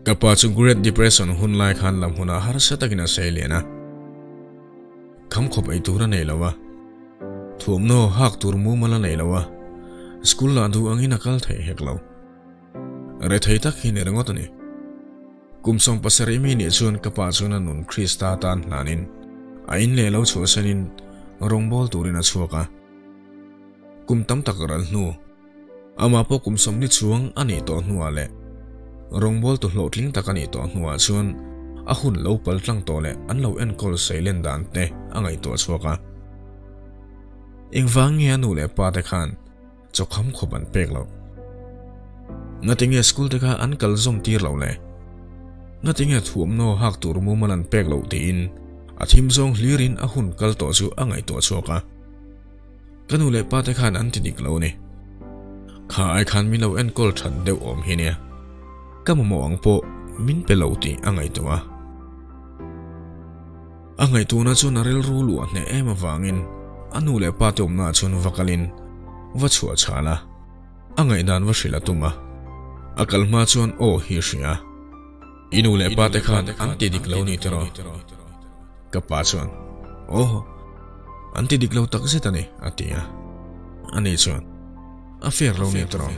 Ka pa chu Great Depression hun lai khan lam hunah harsa takin a sei lian a. Kham khawp ei tur a nei lo a. Thuamhnaw hak tur mumal a nei lo a. School lah duh angin a kal thei hek lo. Rethei tak hi ni ringawt a ni. Kum 70 mi nih chuan ka pa chuan a nun Krista tan hlanin a in leh lo chhuahsanin rawngbawl turin a chhuak a. Kum tam tak ral hnu, amah pawh kum 40 chuang a nih tawh hnuah leh rawngbawltu hlawhtling tak a nih tawh hnuah chuan a hun lo pal tlang tawh leh an lo enkawl seilen dan te a ngaihtuah chhuak a. Engvang nge a nu leh pa te khan chawkham khawp an pek loh? Ngatinge school te kha an kal zawm tir loh le? Ngatinge thuamhnaw hak tur mumal an pek loh tiin a thim zawng hlirin a hun kal tawh chu a ngaihtuah chhuak a. Ka nu leh pa te khan an ti dik lo ni. Kha ai khan min lo enkawl that deuh awm hi nia. Ka mamawh ang pawh min pe lo tih a ngaihtuah a. A ngaihtuahna chuan a rilru luah hneh em avangin a nu leh pa te awmna ah chuan va kalin va chhuah chhal a. A ngaihdan va hrilh a tum a. A kal hma chuan aw hi a hria. I nu leh pa te khan an ti dik lo ni tiraw? Ka pa chuan, Aw, an ti dik lo tak zet a ni, a ti a. Ani chuan, A fair lo ni tiraw?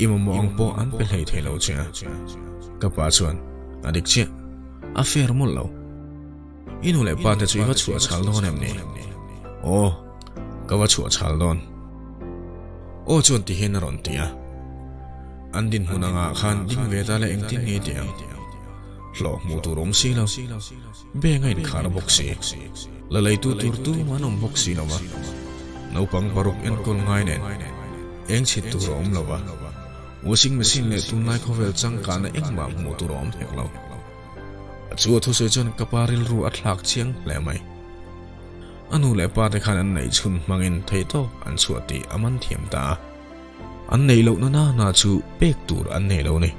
I mamawh ang pawh an pe hlei thei lo che a. Ka pa chuan, A dik chiah, a fair mawlh lo. I nu leh pa te chu i va chhuah chhal dawn em ni? Aw, ka va chhuah chhal dawn. Aw chuan ti hian a rawn ti a. An dinhmun angah khan ding ve ta le engtin nge ti ang? Hlawh hmuh tur awm si lo. Beng a inkhar bawk si. La leitu tur tum an awm bawk si lo va. Naupang paruk enkawl ngai nen eng chhit tur a awm lo va. Washing machine leh tunlai khawvel changkahna engmah hmuh tur a awm hek lo. Chu a thusawi chuan ka pa rilru a thlak chiang hle mai. A nu leh pa te khan an neih chhun hmangin theihtawp an chhuah tih a man thiam ta a. An neih lohna na na chu pek tur an nei lo ni.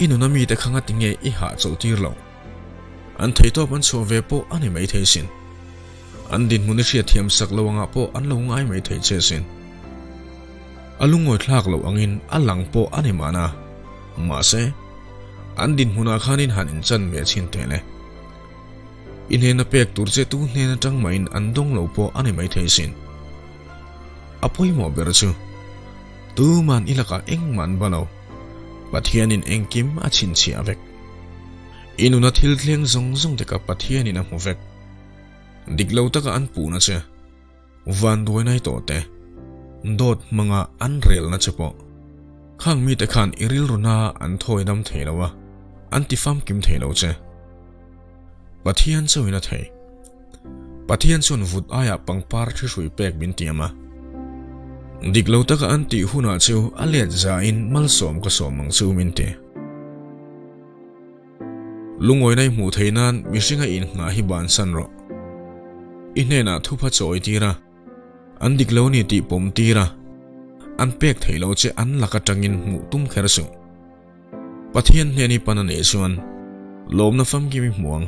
I nuna mite kha ngati nge i hahchawlh tir lo? An theihtawp an chhuah ve pawh a ni maithei sin. An dinhmun i hriatthiam sak lo angah pawh an lo ngai maithei che sin. A lungawi thlak loh angin a lang pawh a ni mahna. Mahse, an dinhmunah khanin han inchan ve chhin teh le. I hnena pek tur che tu hnen atang mahin an dawng lo pawh a ni maithei sin. A pawimawh ber chu, tuman i lakah engmah an ba lo. Pathianin engkim a chhinchhiah vek. I nuna thil thleng zawng zawng te kha Pathianin a hmu vek. Dik lo taka an puhna che, vanduaina i tawh te, dawt hmanga an relna che pawh. Khang mite khan i rilruna an thawi dam thei lo a, an ti famkim thei lo che. Pathian chauhin a thei. Pathian chuan vut aiah pangpar thi hrui pek min tiam a. Dik lo taka an tih hunah chu a let zain malsawm ka sawm ang chu min ti. Lungawina i hmuh theih nan mihringa inngah hi bansan rawh. I hnenah thupha chawi tir a, an dik lo ni tih pawm tir a, an pek theih lo che an lak atangin hmuh tum kher suh. Pathian hnen i pan a nih chuan lawmna famkim i hmu ang.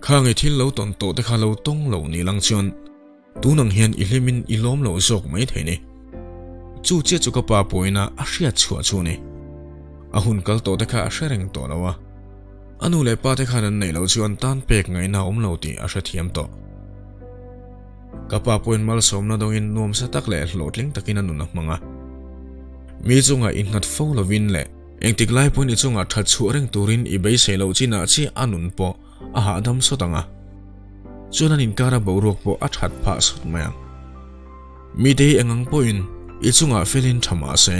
Khang i thil lo tawn tawh te kha lo tawng lo ni lang chuan tun ang hian i hlimin i lawm lo zawk mai thei ni. Chu chiah chu ka pa pawhin a a hriat chhuah chu a ni. A hun kal tawh te kha a hre reng tawh lo a. A nu leh pa te khan an neih loh chu an tan pek ngaihna a awm lo tih a hrethiam tawh. Ka pa pawhin malsawmna dawngin nuamsa tak leh hlawhtling takin a nun a hmang a. Mi chungah i nghat fo lovin leh engtik lai pawhin i chungah that chhuah reng turin i beisei loh chinah chiah a nun pawh a hahdam sawt ang a. Chuan an inkara boruak pawh a that phah sawt mai ang. Mite hi eng ang pawhin i chungah felin tha mah se,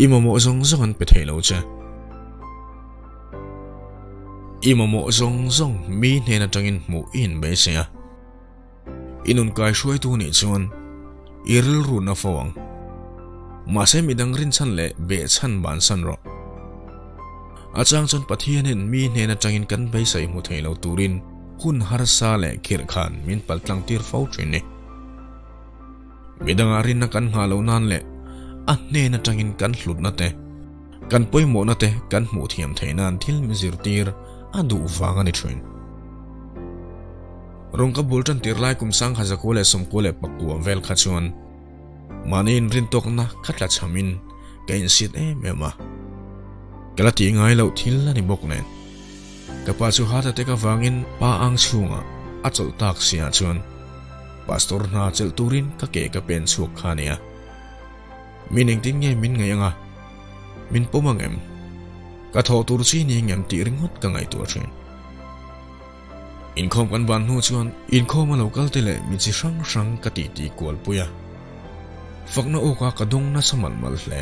i mamawh zawng zawng an pe thei lo che. I mamawh zawng zawng mi hnen atangin hmuh i inbeisei a. I nun kai hruaitu nih chuan i rilru na fo ang. Mahse midang rinchhan leh behchhan bansan rawh. A chang chuan Pathianin mi hnen atangin kan beisei hmu thei lo turin hun harsa leh khirh khan min paltlang tir fo thin ni. Midangah rinna kan nghah loh nan leh a hnen atangin kan hlutna te, kan pawimawhna te kan hmuh thiam theih nan thil mi zirtir a duh vang a ni thin. Rawng ka bul tan tir lai kum 1994 vel kha chuan mahni inrintawkna ka tla chhamin ka insit em em a. Ka la tih ngai loh thil a ni bawk nen. Ka pa chu heart attack avangin pa ang chhungah a chawlh tak siah chuan Pastor hna chelh turin ka ke ka pen chhuak kha a nia. Min engtin nge min ngaih anga? Min pawm ang em? Ka thawh tur chi ni ngem tih ringawt ka ngaihtuah thin. Inkhawm kan ban hnu chuan inkhawm a lo kal te leh mi chi hrang hrang ka titi kual pui a. Fakna awka ka dawng nasa malh malh hle.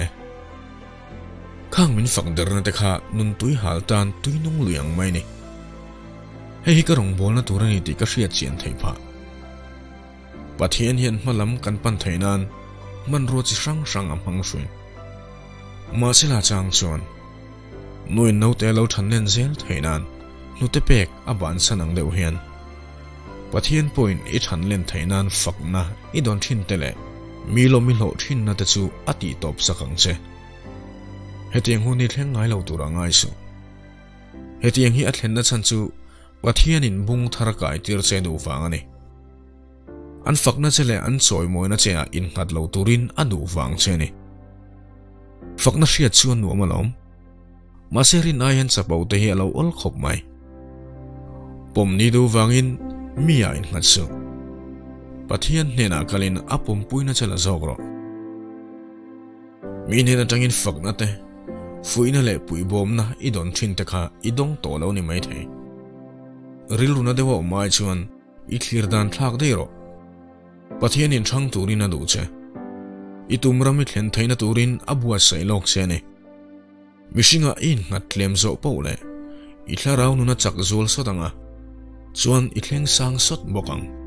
Khang min fak derna te kha nun tui hal tan tui nung lui ang mai ni. Hei hi ka rawngbawlna tur a ni tih ka hriat chian theih phah. Pathian hian hma lam kan pan theih nan hmanrua chi hrang hrang a hmang hruin. Mahse la chang chuan nuin naute a lo than len zel theih nan hnute pek a bansan ang deuh hian Pathian pawhin i than len theih nan fakna i dawn thin te leh mi lawm i hlawh thinna te chu a tih tawp sak ang che. Hetiang hun hi thleng ngai lo tur a ngai suh. Hetiang hi a thlenna chhan chu Pathianin bung thar kai tir che duh vang a ni. An fakna che leh an chawimawina che ah innghat lo turin a duh vang che a ni. Fakna hriat chu a nuam alawm. Mahse rin ai hian chapo te hi a lo awl khawp mai. Pawm ni duh vangin mi ah innghat suh. Pathian hnenah kalin a pawmpuina che la zawk rawh. Mi hnen atangin fakna te, fuihna leh puihbawmna i dawn thin te kha i dawng tawh lo ni maithei. Rilruna deuh a awm ai chuan I thlir dan thlak daih rawh. Pathianin hrang turin a duh che. I tum ram i thlen theihna turin a buatsaih lawk che a ni. Mihringah i innghat tlem zawh poh leh i thlarau nuna chak zual sawt ang a, chuan i thleng sang sawt bawk ang.